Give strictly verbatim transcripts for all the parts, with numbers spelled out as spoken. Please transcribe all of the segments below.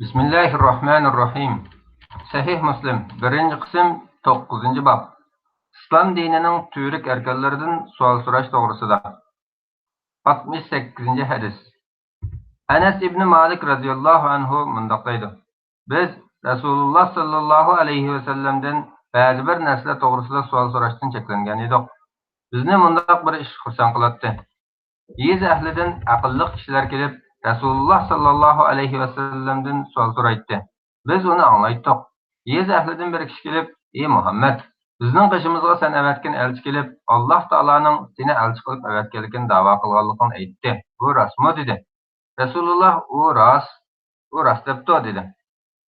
بىسمىللاھىررەھمانىررەھىم. سەھىھ مۇسلىم، بىرىنچى قىسىم، توققۇزىنچى باب. ئىسلام دىنىنىڭ تۈۋرۈك ئەركانلىرىدىن سوئال سوراش توغرىسىدا. ئاتمىش سەككىزىنچى ھەدىس. ئەنەس ئىبنى مالىك رەزىياللاھۇ ئەنھۇ مۇنداق دەيدۇ: بىز رەسۇلۇللا ساللاللاھۇ ئەلەيھى ۋەسەللەمدىن بەزى بىر نەرسىلەر توغرىسىدا سوئال سوراشتىن چەكلەنگەن ئىدۇق. بىزنى مۇنداق بىر ئىش خۇرسەن قىلاتتى. يېزا ئەھلىدىن ئەقىللىق كىشىلەر كېلىپ، رەسۇلۇللا ساللاللاھۇ ئەلەيھى ۋەسەللەمدىن سوئال سورايتتى. بىز ئۇنى ئاڭلايتتۇق. يېزا ئەھلىدىن بىر كىشى كېلىپ: ئى مۇھەممەد، بىزنىڭ قېشىمىزغا سەن ئەۋەتكەن ئەلچى كېلىپ، ئاللاھ تائالانىڭ سېنى ئەلچى قىلىپ ئەۋەتكەنلىكىنى دەۋا قىلغانلىقىڭنى ئېيتتى. بۇ راستمۇ؟ دېدى. رەسۇلۇللا: ئۇ راست، ئۇ راست دەپتۇ، دېدى.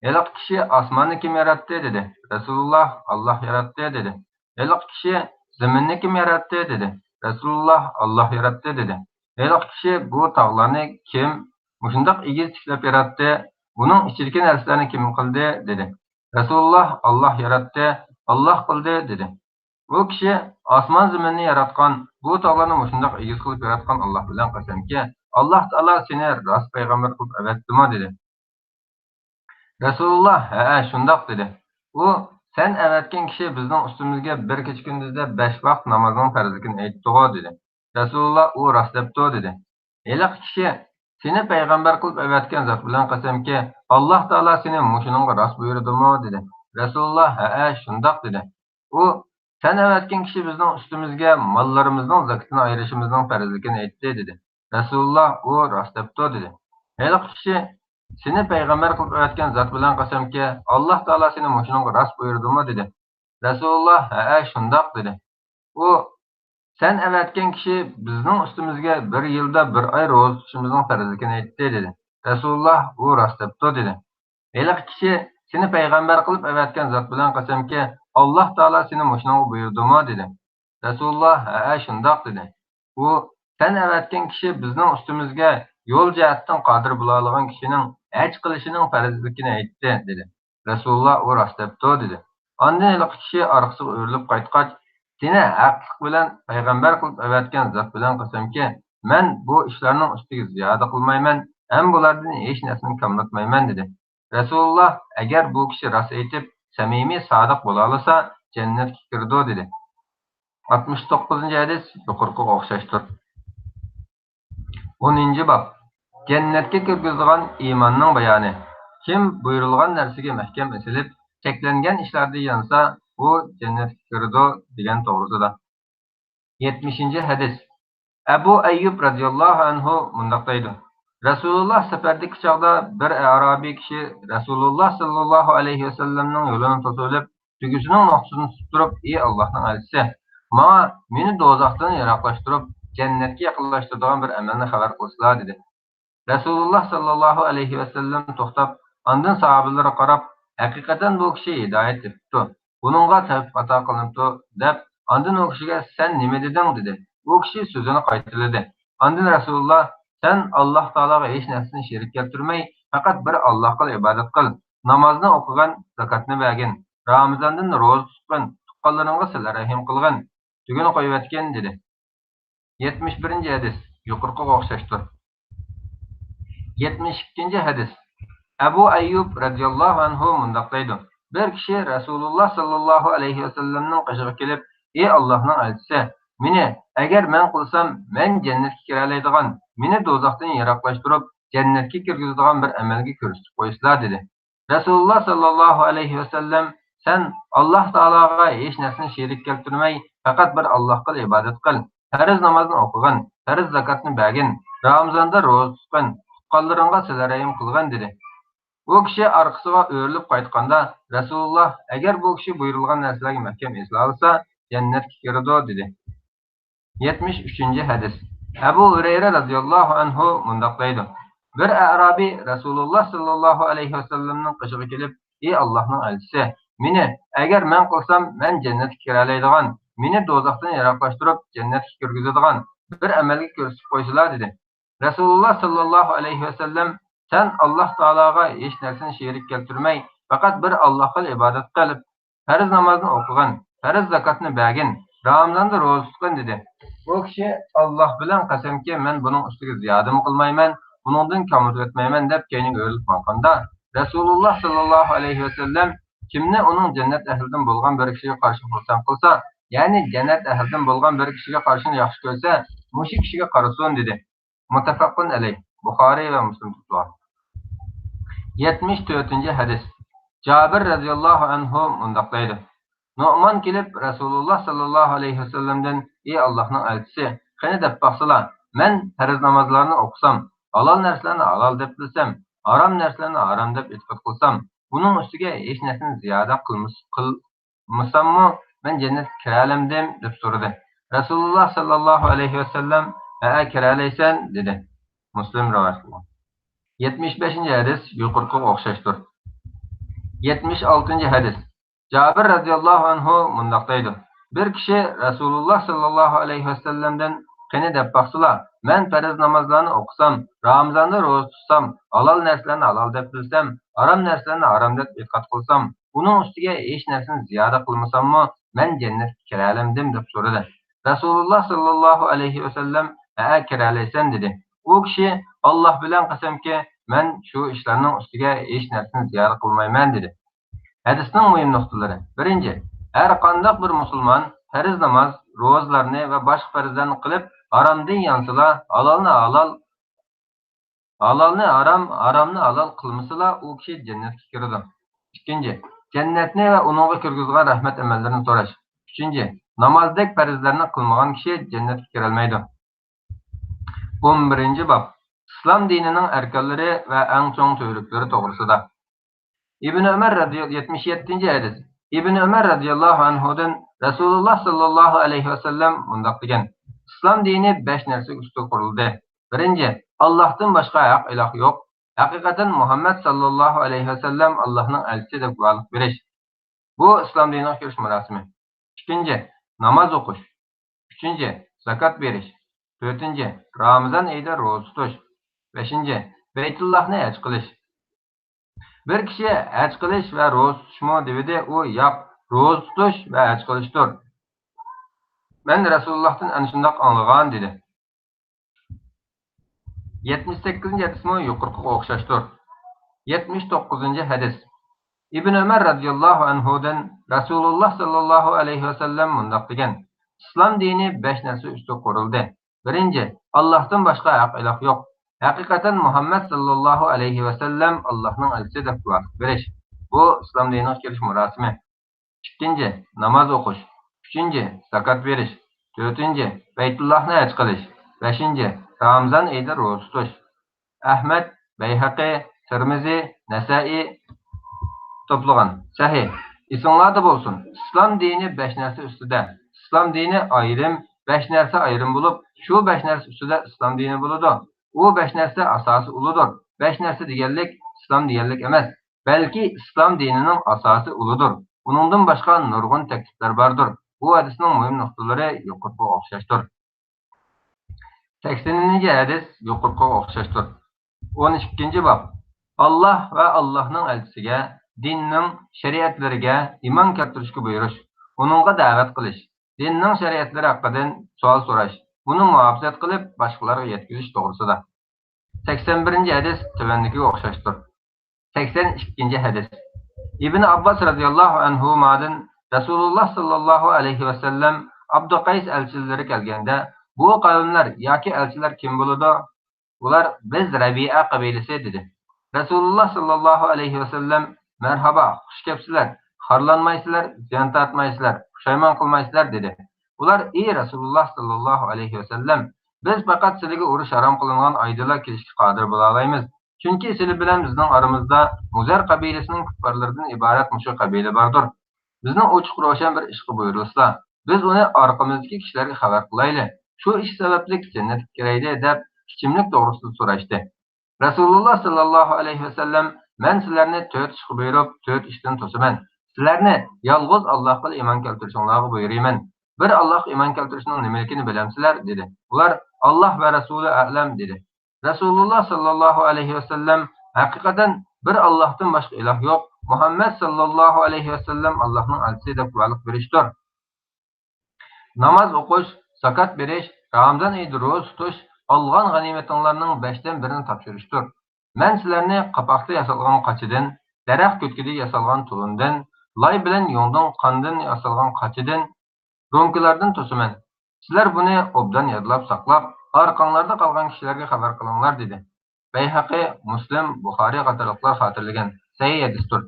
ھېلىقى كىشى: ئاسماننى كىم ياراتتى؟ دېدى. رەسۇلۇللا: ئاللاھ ياراتتى، دېدى. ھېلىقى كىشى: زېمىننى كىم ياراتتى؟ دېدى. رەسۇلۇللا: ئاللاھ ياراتتى، دېدى. ھېلىقى كىشى: بۇ تاغلارنى كىم مۇشۇنداق ئېگىز تىكلەپ ياراتتى؟ ئۇنىڭ ئىچىدىكى نەرسىلەرنى كىم قىلدى؟ دېدى. رەسۇلۇللا: ئاللاھ ياراتتى، ئاللاھ قىلدى، دېدى. ئۇ كىشى: ئاسمان زېمىننى ياراتقان، بۇ تاغلارنى مۇشۇنداق ئېگىز قىلىپ ياراتقان ئاللاھ بىلەن قەسەمكى، ئاللاھ تائالا سېنى راست پەيغەمبەر قىلىپ ئەۋەتتىمۇ؟ دېدى. رەسۇلۇللا: ھەئە، شۇنداق، دېدى. ئۇ: سەن ئەۋەتكەن كىشى بىزنىڭ ئۈستىمىزگە بىر كېچە-كۈندۈزدە بەش ۋاقىت نامازنىڭ پەرزلىكىنى ئېيتتىغۇ، دېدى. رەسۇلۇللا: ئۇ راست دەپتۇ، دېدى. ھېلىقى كىشى: سېنى پەيغەمبەر قىلىپ ئەۋەتكەن زات بىلەن قەسەمكى، ئاللاھ تائالا سېنى مۇشۇنىڭغا راست بۇيرۇدىمۇ؟ دېدى. رەسۇلۇللا: ھەئە، شۇنداق، دېدى. ئۇ: سەن ئەۋەتكەن كىشى بىزنىڭ ئۈستىمىزگە ماللىرىمىزنىڭ زاكىتىنى ئايرىشىمىزنىڭ پەرزلىكىنى ئېيتتى، دېدى. رەسۇلۇللا: ئۇ راست دەپتۇ، دېدى. ھېلىقى كىشى: سېنى پەيغەمبەر قىلىپ ئەۋەتكەن زات بىلەن قەسەمكى، ئاللاھ تائالا سېنى مۇشۇنىڭغا راست بۇيرۇدىمۇ؟ دېدى. رەسۇلۇللا: ھەئە، شۇنداق، دېدى. ئۇ: سەن ئەۋەتكەن كىشى بىزنىڭ ئۈستىمىزگە بىر يىلدا بىر ئاي روزا تۇتۇشىمىزنىڭ پەرزلىكىنى ئېيتتى، دېدى. رەسۇلۇللا: ئۇ راست دەپتۇ، دېدى. ھېلىقى كىشى: سېنى پەيغەمبەر قىلىپ ئەۋەتكەن زات بىلەن قەسەمكى، ئاللاھ تائالا سېنى مۇشۇنىڭغا بۇيرۇدىمۇ؟ دېدى. رەسۇلۇللا: ھەئە، شۇنداق، دېدى. ئۇ: سەن ئەۋەتكەن كىشى بىزنىڭ ئۈستىمىزگە يول جەھەتتىن قادىر بولالىغان كىشىنىڭ ھەج قىلىشىنىڭ پەرزلىكىنى ئېيتتى، دېدى. رەسۇلۇللا: ئۇ راست دەپتۇ، دېدى. ئاندىن ھېلىقى كىشى ئارقىسىغا ئۆرۈلۈپ قايتقاچ، سېنى ھەقلىق بىلەن پەيغەمبەر قىلىپ ئەۋەتكەن زات بىلەن قەسەمكى، مەن بۇ ئىشلارنىڭ ئۈستىگە زىيادە قىلمايمەن ھەم بۇلاردىن ھېچ نەرسىنى كاملاتمايمەن، دېدى. رەسۇلۇللا: ئەگەر بۇ كىشى راست ئېيتىپ، سەمىمىي، سادىق بولالىسا، جەننەتكە كىرىدۇ، دېدى. ئاتمىش توققۇزىنچى ھەدىس يۇقىرىقىغا ئوخشاشتۇر. ئونىنچى باب. جەننەتكە كىرگۈزىدىغان ئىماننىڭ بايانى. كىم بۇيرۇلغان نەرسىگە مەھكەم ئېسىلىپ، چەكلەنگەن ئىشلاردىن يانسا، ئۇ جەننەتكە كىرىدۇ، دېگەن توغرىسىدا. يەتمىشىنچى ھەدىس. ئەبۇ ئەييۇب رەزىياللاھۇ ئەنھۇ مۇنداق دەيدۇ: رەسۇلۇللا سەپەردىكى چاغدا بىر ئەرابىي كىشى رەسۇلۇللا ساللاللاھۇ ئەلەيھى ۋەسەللەمنىڭ يولىنى توسۇۋېلىپ، تۈگىسىنىڭ نوختىسىنى تۇتۇپ تۇرۇپ: ئى ئاللاھنىڭ ئەلچىسى، ماڭا مېنى دوزاختىن يىراقلاشتۇرۇپ، جەننەتكە يېقىنلاشتۇرىدىغان بىر ئەمەلنى خەۋەر قىلسىلا، دېدى. رەسۇلۇللا ساللاللاھۇ ئەلەيھى ۋەسەللەم توختاپ، ئاندىن ساھابىلىرىگە قاراپ: ھەقىقەتەن بۇ كىشى ھىدايەت تېپىپتۇ، بۇنىڭغا تەۋپىق ئاتا قىلىنىپتۇ، دەپ، ئاندىن ئۇ كىشىگە: سەن نېمە دېدىڭ؟ دېدى. ئۇ كىشى سۆزىنى قايتىلىدى. ئاندىن رەسۇلۇللا: سەن ئاللاھ تائالاغا ھېچ نەرسىنى شېرىك كەلتۈرمەي، پەقەت بىر ئاللاھقىلا ئىبادەت قىل، نامازنى ئوقۇغىن، زاكاتنى بەرگىن، رامىزاندىن روزا تۇتقىن، تۇغقانلىرىڭغا سىلە رەھىم قىلغىن، تۈگىنى قويۇۋەتكىن، دېدى. يەتمىش بىرىنچى ھەدىس يۇقىرىقىغا ئوخشاشتۇر. يەتمىش ئىككىنچى ھەدىس. ئەبۇ ئەييۇب رەزىياللاھۇ ئەنھۇ مۇنداق دەيدۇ: بىر كىشى رەسۇلۇللا ساللاللاھۇ ئەلەيھى ۋەسەللەمنىڭ قېشىغا كېلىپ: ئى ئاللاھنىڭ ئەلچىسى، مېنى، ئەگەر مەن قىلسام، مەن جەننەتكە كىرەلەيدىغان، مېنى دوزاختىن يىراقلاشتۇرۇپ، جەننەتكە كىرگۈزىدىغان بىر ئەمەلگە كۆرسىتىپ قويسىلا، دېدى. رەسۇلۇللا ساللاللاھۇ ئەلەيھى ۋەسەللەم: سەن ئاللاھ تائالاغا ھېچ نەرسىنى شېرىك كەلتۈرمەي، پەقەت بىر ئاللاھقىلا ئىبادەت قىل، پەرز نامازنى ئوقۇغىن، پەرز زاكاتنى بەرگىن، رامىزاندا روزا تۇتقىن، تۇغقانلىرىڭغا سىلە رەھىم قىلغىن، دېدى. ئۇ كىشى ئارقىسىغا ئۆرۈلۈپ قايتقاندا، رەسۇلۇللا: ئەگەر بۇ كىشى بۇيرۇلغان نەرسىلەرگە مەھكەم ئېسىلالىسا، جەننەتكە كىرىدۇ، دېدى. يەتمىش ئۈچىنچى ھەدىس. ئەبۇ ھۇرەيرە رەزىياللاھۇ ئەنھۇ مۇنداق دەيدۇ: بىر ئەرابىي رەسۇلۇللا ساللاللاھۇ ئەلەيھى ۋەسەللەمنىڭ قېشىغا كېلىپ: ئى ئاللاھنىڭ ئەلچىسى، مېنى، ئەگەر مەن قىلسام، مەن جەننەتكە كىرەلەيدىغان، مېنى دوزاختىن يىراقلاشتۇرۇپ، جەننەتكە كىرگۈزىدىغان بىر ئەمەلگە كۆرسىتىپ قويسىلا، دېدى. رەسۇلۇللا ساللاللاھۇ ئەلەيھى ۋەسەللەم: سەن ئاللاھ تائالاغا ھېچ نەرسىنى شېرىك كەلتۈرمەي، پەقەت بىر ئاللاھقىلا ئىبادەت قىلىپ، پەرز نامازنى ئوقۇغىن، پەرز زاكاتنى بەرگىن، رامىزاندا روزا تۇتقىن، دېدى. ئۇ كىشى: ئاللاھ بىلەن قەسەمكى، مەن بۇنىڭ ئۈستىگە زىيادىمۇ قىلمايمەن، بۇنىڭدىن كاملىتىۋەتمەيمەن، دەپ كەينىگە ئۆرۈلۈپ ماڭغاندا، رەسۇلۇللاھ ساللاللاھۇ ئەلەيھى ۋەسەللەم كىمنى ئۇنىڭ جەننەت ئەھلىدىن بولغان بىر كىشىگە قارشى خۇرسەن قىلسا، يەنى جەننەت ئەھلىدىن بولغان بىر كىشىگە قارشىنى ياخشى كۆرسە، مۇشۇ كىشىگە قارىسۇن، دېدى. مۇتتەپەقۇن ئەلەيھ. بۇخارىي ۋە مۇسلىم تۇتۇۋالغان. يەتمىش تۆتىنچى ھەدىس. جابىر رەزىياللاھۇ ئەنھۇ مۇنداق دەيدۇ: نۇئمان كېلىپ رەسۇلۇللاھ ساللاللاھۇ ئەلەيھى ۋەسەللەمدىن: ئى ئاللاھنىڭ ئەلچىسى، قېنى دەپ باقسىلا، مەن پەرز نامازلارنى ئوقۇسام، ھالال نەرسىلەرنى ھالال دەپ بىلسەم، ھارام نەرسىلەرنى ھارام دەپ ئېتىقاد قىلسام، بۇنىڭ ئۈستىگە ھېچ نەرسىنى زىيادە قىلمىس-، قىلمىساممۇ، مەن جەننەتكە كىرەلەمدىم؟ دەپ سورىدى. رەسۇلۇللاھ ساللاللاھۇ ئەلەيھى ۋەسەللەم: ھەئە، كىرەلەيسەن، دېدى. مۇسلىم رىۋايەت قىلغان. يەتمىش بەشىنچى ھەدىس يۇقىرىقىغا ئوخشاشتۇر. يەتمىش ئالتىنچى ھەدىس. جابىر رەزىياللاھۇ ئەنھۇ مۇنداق دەيدۇ: بىر كىشى رەسۇلۇللاھ ساللاللاھۇ ئەلەيھى ۋەسەللەمدىن: قېنى دەپ باقسىلا، مەن پەرز نامازلارنى ئوقۇسام، رامىزاندا روزا تۇتسام، ھالال نەرسىلەرنى ھالال دەپ بىلسەم، ھارام نەرسىلەرنى ھارام دەپ ئېتىقاد قىلسام، ئۇنىڭ ئۈستىگە ھېچ نەرسىنى زىيادە قىلمىساممۇ، مەن جەننەتكە كىرەلەمدىم؟ دەپ سورىدى. رەسۇلۇللاھ ساللاللاھۇ ئەلەيھى ۋەسەللەم: ھەئە، كىرەلەيسەن، دېدى. ئۇ كىشى: ئاللاھ بىلەن قەسەمكى، مەن شۇ ئىشلارنىڭ ئۈستىگە ھېچ نەرسىنى زىيادە قىلمايمەن، دېدى. ھەدىسنىڭ مۇھىم نۇقتىلىرى. بىرىنچى، ھەر قانداق بىر مۇسۇلمان پەرز ناماز، روزىلارنى ۋە باشقا پەرزلەرنى قىلىپ، ھارامدىن يانسىلا، ھالالنى ھالال، ھالالنى ھارام، ھارامنى ھالال قىلمىسىلا، ئۇ كىشى جەننەتكە كىرىدۇ. ئىككىنچى، جەننەتنى ۋە ئۇنىڭغا كىرگۈزىدىغان رەھمەت ئەمەللىرىنى سوراش. ئۈچىنچى، نامازدەك پەرزلەرنى قىلمىغان كىشى جەننەتكە كىرەلمەيدۇ. ئون بىرىنچى باب. ئىسلام دىنىنىڭ ئەركانلىرى ۋە ئەڭ چوڭ تۈۋرۈكلىرى توغرىسىدا. ئىبن ئۆمەر رەزىيال-، يەتمىش يەتتىنچى ھەدىس. ئىبن ئۆمەر رەزىياللاھۇ ئەنھۇدىن رەسۇلۇللاھ ساللاللاھۇ ئەلەيھى ۋەسەللەم مۇنداق دېگەن: ئىسلام دىنى بەش نەرسە ئۈستىگە قۇرۇلدى. بىرىنچى، ئاللاھتىن باشقا ھەق ئىلاھ يوق. ھەقىقەتەن مۇھەممەد ساللاللاھۇ ئەلەيھى ۋەسەللەم ئاللاھنىڭ ئەلچىسى دەپ گۇۋاھلىق بېرىش. بۇ ئىسلام دىنىغا كىرىش مۇراسىمى. ئىككىنچى، ناماز ئوقۇش. ئۈچىنچى، زاكات بېرىش. تۆتىنچى، رامىزان ئېيىدا روزا تۇتۇش. بەشىنچى، بەيتۇللاھنى ھەج قىلىش. بىر كىشى ھەج قىلىش ۋە روزا تۇتۇشمۇ دېۋىدى، ئۇ ياق، روزا تۇتۇش ۋە ھەج قىلىشتۇر. مەن رەسۇلۇللاھتىن ئەنە شۇنداق ئاڭلىغان، دېدى. يەتمىش سەككىزىنچى ھەدىسمۇ يۇقىرىقىغا ئوخشاشتۇر. يەتمىش توققۇزىنچى ھەدىس. ئىبن ئۆمەر رەزىياللاھۇ ئەنھۇدىن رەسۇلۇللاھ ساللاللاھۇ ئەلەيھى ۋەسەللەم مۇنداق دېگەن: ئىسلام دىنى بەش نەرسە ئۈستىگە قۇرۇلدى. بىرىنچى، ئاللاھتىن باشقا ھەق ئىلاھ يوق. ھەقىقەتەن مۇھەممەد ساللاللاھۇ ئەلەيھى ۋەسەللەم ئاللاھنىڭ ئەلچىسى دەپ گۇۋاھلىق بېرىش. بۇ ئىسلام دىنىغا كىرىش مۇراسىمى. ئىككىنچى، ناماز ئوقۇش. ئۈچىنچى، زاكات بېرىش. تۆتىنچى، بەيتۇللاھنى ھەج قىلىش. بەشىنچى، رامىزان ئېيىدا روزا تۇتۇش. ئەھمەد، بەيھەقى، تىرمىزى، نەسەئى توپلىغان. سەھىھ. ئېسىڭلاردا بولسۇن، ئىسلام دىنى بەش نەرسە ئۈستىدە. ئىسلام دىنى ئايرىم، بەش نەرسە ئايرىم بولۇپ، شۇ بەش نەرسە ئۈستىدە ئىسلام دىنى بولىدۇ. ئۇ بەش نەرسە ئاساسى ئۇلۇدۇر. بەش نەرسە دېگەنلىك ئىسلام دېگەنلىك ئەمەس. بەلكى ئىسلام دىنىنىڭ ئاساسى ئۇلۇدۇر. ئۇنىڭدىن باشقا نۇرغۇن تەكلىپلەر باردۇر. بۇ ھەدىسنىڭ مۇھىم نۇقتىلىرى يۇقىرىقىغا ئوخشاشتۇر. سەكسىنىنچى ھەدىس يۇقىرىقىغا ئوخشاشتۇر. ئون ئىككىنچى باب. ئاللاھ ۋە ئاللاھنىڭ ئەلچىسىگە، دىننىڭ شەرىئەتلىرىگە ئىمان كەلتۈرۈشكە بۇيرۇش، ئۇنىڭغا دەۋەت قىلىش، دىننىڭ شەرىئەتلىرى ھەققىدىن سوئال سوراش، ئۇنى مۇھاپىزەت قىلىپ، باشقىلارغا يەتكۈزۈش توغرىسىدا. سەكسەن بىرىنچى ھەدىس تۆۋەندىكىگە ئوخشاشتۇر. سەكسەن ئىككىنچى ھەدىس. ئىبن ئابباس رەزىياللاھۇ ئەنھۇمادىن رەسۇلۇللاھ ساللاللاھۇ ئەلەيھى ۋەسەللەم ئابدۇقەيس ئەلچىلىرى كەلگەندە، بۇ قەۋملەر ياكى ئەلچىلەر كىم بولىدۇ؟ ئۇلار، بىز رەبىئە قەبىلىسى، دېدى. رەسۇلۇللاھ ساللاللاھۇ ئەلەيھى ۋەسەللەم، مەرھابا، خۇش كەپسىلەر، خارلانمايسىلەر، زىيان تارتمايسىلەر، پۇشايمان قىلمايسىلەر، دېدى. ئۇلار، ئى رەسۇلۇللاھ ساللاللاھۇ ئەلەيھى ۋەسەللەم، بىز پەقەت سىلىگە ئۇرۇش ھارام قىلىنغان ئايدىلا كېلىشكە قادىر بولالايمىز. چۈنكى سىلى بىلەن بىزنىڭ ئارىمىزدا مۇزەر قەبىلىسىنىڭ كۇپپارلىرىدىن ئىبارەت مۇشۇ قەبىلە باردۇر. بىزنى ئوچۇق روشەن بىر ئىشقا بۇيرۇلسىلا، بىز ئۇنى ئارقىمىزدىكى كىشىلەرگە خەۋەر قىلايلى. شۇ ئىش سەۋەبلىك جەننەتكە كىرەيلى، دەپ ئىچىملىك توغرىسىدا سورايتتى. رەسۇلۇللاھ ساللاللاھۇ ئەلەيھى ۋەسەللەم، مەن سىلەرنى تۆت ئىشقا بۇيرۇپ، تۆت ئىشتىن توسىمەن. سىلەرنى يالغۇز ئاللاھقىلا ئىمان كەلتۈرۈشۈڭلارغا بۇيرۇيمەن. بىر ئاللاھقا ئىمان كەلتۈرۈشنىڭ نېمىلىكىنى بىلەمسىلەر؟ دېدى. ئۇلار، ئاللاھ ۋە رەسۇلى ئەئلەم، دېدى. رەسۇلۇللاھ ساللاللاھۇ ئەلەيھى ۋەسەللەم، ھەقىقەتەن بىر ئاللاھتىن باشقا ئىلاھ يوق، مۇھەممەد ساللاللاھۇ ئەلەيھى ۋەسەللەم ئاللاھنىڭ ئەلچىسى دەپ گۇۋاھلىق بېرىشتۇر. ناماز ئوقۇش، زاكات بېرىش، رامىزان ئېيىدا روزا تۇتۇش، ئالغان غەنىيمىتىڭلارنىڭ بەشتىن بىرىنى تاپشۇرۇشتۇر. مەن سىلەرنى قاپاقتا ياسالغان قاچىدىن، دەرەخ كۆتكىدە ياسالغان تۇلۇندىن، لاي بىلەن يۇڭدىن، قاندىن ياسالغان قاچىدىن، رومكىلاردىن توسىمەن. سىلەر بۇنى ئوبدان يادلاپ ساقلاپ، ئارقاڭلاردا قالغان كىشىلەرگە خەۋەر قىلىڭلار، دېدى. بەيھەقى، مۇسلىم، بۇخارىي قاتارلىقلار خاتىرىلىگەن سەھىھ ھەدىستۇر.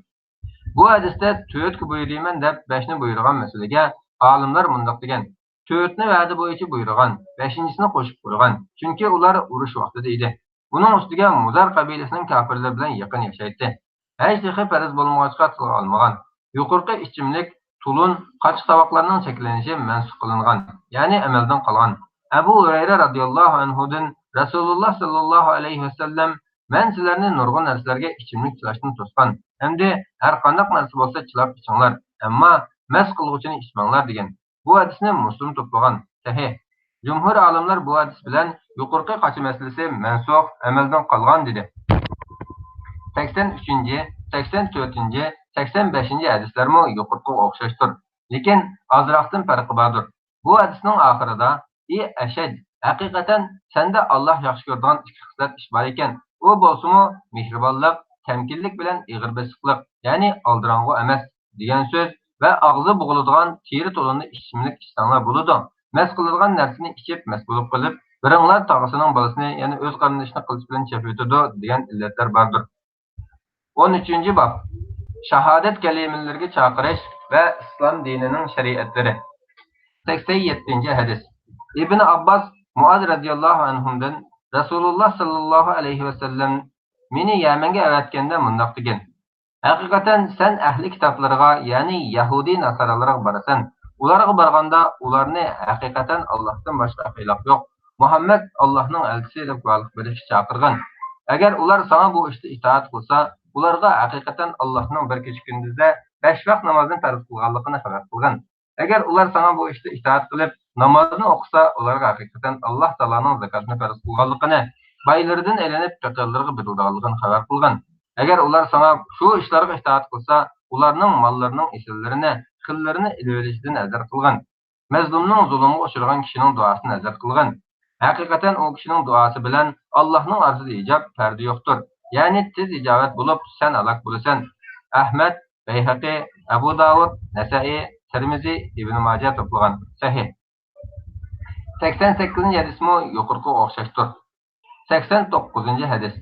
بۇ ھەدىستە تۆتكە بۇيرۇيمەن دەپ بەشنى بۇيرۇغان مەسىلىگە ئالىملار مۇنداق دېگەن: تۆتنى ۋەدە بويىچە بۇيرۇغان، بەشىنچىسىنى قوشۇپ قويغان، چۈنكى ئۇلار ئۇرۇش ۋاقتىدا ئىدى. ئۇنىڭ ئۈستىگە مۇزار قەبىلىسىنىڭ كاپىرلىرى بىلەن يېقىن ياشايتتى. ھەج تېخى پەرز بولمىغاچقا تىلغا ئالمىغان. يۇقىرىقى ئىچىملىك، تۇلۇن، قاچا-ساۋاقلارنىڭ چەكلىنىشى مەنسۇخ قىلىنغان، يەنى ئەمەلدىن قالغان. ئەبۇ ھۇرەيرە رازىياللاھۇ ئەنھۇدىن رەسۇلۇللا ساللاللاھۇ ئەلەيھى ۋەسەللەم: مەن سىلەرنى نۇرغۇن نەرسىلەرگە ئىچىملىك چىلاشتىن توسقان ھەمدە ھەر قانداق نەرسە بولسا چىلاپ ئىچىڭلار، ئەمما مەست قىلغۇچىنى ئىچمەڭلار، دېگەن. بۇ ھەدىسنى مۇسلىم توپلىغان. سەھىھ. جۇمھۇر ئالىملار بۇ ھەدىس بىلەن يۇقىرىقى قاچا مەسىلىسى مەنسۇخ، ئەمەلدىن قالغان، دېدى. سەكسەن ئۈچىنچى، سەكسەن تۆتىنچى، سەكسەن بەشىنچى ھەدىسلەرمۇ يۇقىرىقىغا ئوخشاشتۇر، لېكىن ئازراقتىن پەرقى باردۇر. بۇ ھەدىسنىڭ ئاخىرىدا: ئى ئەشەج، ھەقىقەتەن سەندە ئاللاھ ياخشى كۆرىدىغان ئىككى خىسلەت ئىش بار ئىكەن. ئۇ بولسىمۇ مېھرىبانلىق، تەمكىنلىك بىلەن ئېغىر بېسىقلىق، يەنى ئالدىراڭغۇ ئەمەس، دېگەن سۆز ۋە ئاغزى بوغۇلىدىغان تېرە تولۇندا ئىچىملىك ئىچسەڭلار بولىدۇ. مەست قىلىدىغان نەرسىنى ئىچىپ مەست بولۇپ قېلىپ، بىرىڭلار تاغىسىنىڭ بالىسىنى، يەنى ئۆز قېرىندىشىنى قىلىچ بىلەن چېپىۋېتىدۇ، دېگەن ئىللەتلەر باردۇر. ئون ئۈچىنچى باب. شاھادەت كەلىمىلىرىگە چاقىرىش ۋە ئىسلام دىنىنىڭ شەرىئەتلىرى. سەكسەن يەتتىنچى ھەدىس. ئىبن ئابباس مۇئاز رەزىياللاھۇ ئەنھۇدىن رەسۇلۇللا ساللاللاھۇ ئەلەيھى ۋەسەللەم مېنى يەمەنگە ئەۋەتكەندە مۇنداق دېگەن: ھەقىقەتەن سەن ئەھلى كىتابلىرىغا، يەنى يەھۇدىي ناسارالارغا بارىسەن. ئۇلارغا بارغاندا ئۇلارنى ھەقىقەتەن ئاللاھتىن باشقا ئىلاھ يوق، مۇھەممەد ئاللاھنىڭ ئەلچىسى دەپ گۇۋاھلىق بېرىشكە چاقىرغىن. ئەگەر ئۇلار ساڭا بۇ ئىشتا ئىتائەت قىلسا، ئۇلارغا ھەقىقەتەن ئاللاھنىڭ بىر كېچە-كۈندۈزدە بەش ۋاق نامازنى پەرز قىلغانلىقىنى خەۋەر قىلغىن. ئەگەر ئۇلار ساڭا بۇ ئىشتا ئىتائەت قىلىپ، نامازنى ئوقۇسا، ئۇلارغا ھەقىقەتەن ئاللاھ تائالانىڭ زاكاتنى پەرز قىلغانلىقىنى، بايلىرىدىن ئېلىنىپ پېقىرلىرىغا بېرىلىدىغانلىقىنى خەۋەر قىلغىن. ئەگەر ئۇلار ساڭا شۇ ئىشلارغا ئىتائەت قىلسا، ئۇلارنىڭ ماللىرىنىڭ ئېسىللىرىنى، خىللىرىنى ئېلىۋېلىشىدىن ھەزەر قىلغىن. مەزلۇمنىڭ زۇلۇمغا ئۇچرىغان كىشىنىڭ دۇئاسىنى ھەزەر قىلغىن. ھەقىقەتەن ئۇ كىشىنىڭ دۇئاسى بىلەن ئاللاھنىڭ ئارىسىدا ھىجاب، پەردە يوقتۇر. يەنى تېز ئىجابەت بولۇپ، سەن ھالاك بولىسەن. ئەھمەد، بەيھەقى، ئەبۇ داۋۇد، نەسائىي، تىرمىزى، ئىبن ماجە توپلىغان. سەھىھ. سەكسەن سەككىزىنچى ھەدىسمۇ يۇقىرىقىغا ئوخشاشتۇر. سەكسەن توققۇزىنچى ھەدىس.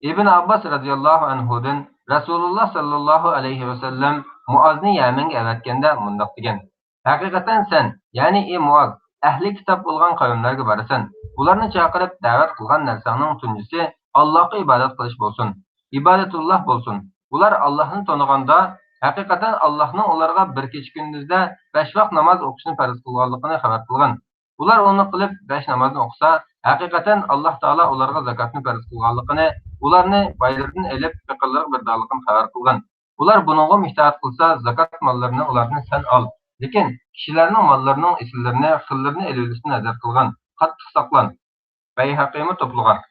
ئىبن ئابباس رەزىياللاھۇ ئەنھۇدىن رەسۇلۇللا ساللاللاھۇ ئەلەيھى ۋەسەللەم مۇئازنى يەمەنگە ئەۋەتكەندە مۇنداق دېگەن: ھەقىقەتەن سەن، يەنى ئى مۇئاز، ئەھلى كىتاب بولغان قەۋملەرگە بارىسەن. ئۇلارنى چاقىرىپ دەۋەت قىلغان نەرسەڭنىڭ تۇنجىسى ئاللاھقا ئىبادەت قىلىش بولسۇن، ئىبادەتۇللاھ بولسۇن. ئۇلار ئاللاھنى تونۇغاندا، ھەقىقەتەن ئاللاھنىڭ ئۇلارغا بىر كېچە-كۈندۈزدە بەش ۋاق ناماز ئوقۇشنى پەرز قىلغانلىقىنى خەۋەر قىلغىن. ئۇلار ئۇنى قىلىپ بەش نامازنى ئوقۇسا، ھەقىقەتەن ئاللاھ تائالا ئۇلارغا زاكاتنى پەرز قىلغانلىقىنى، ئۇلارنى بايلىرىدىن ئېلىپ پېقىرلىرىغا بېرىدىغانلىقىنى خەۋەر قىلغىن. ئۇلار بۇنىڭغىمۇ ئىتائەت قىلسا، زاكات ماللىرىنى ئۇلاردىن سەن ئال. لېكىن كىشىلەرنىڭ ماللىرىنىڭ ئېسىللىرىنى، خىللىرىنى ئېلىۋېلىشتىن ھەزەر قىلغىن. قاتتىق ساقلان. بەيھەقىمۇ توپلىغان.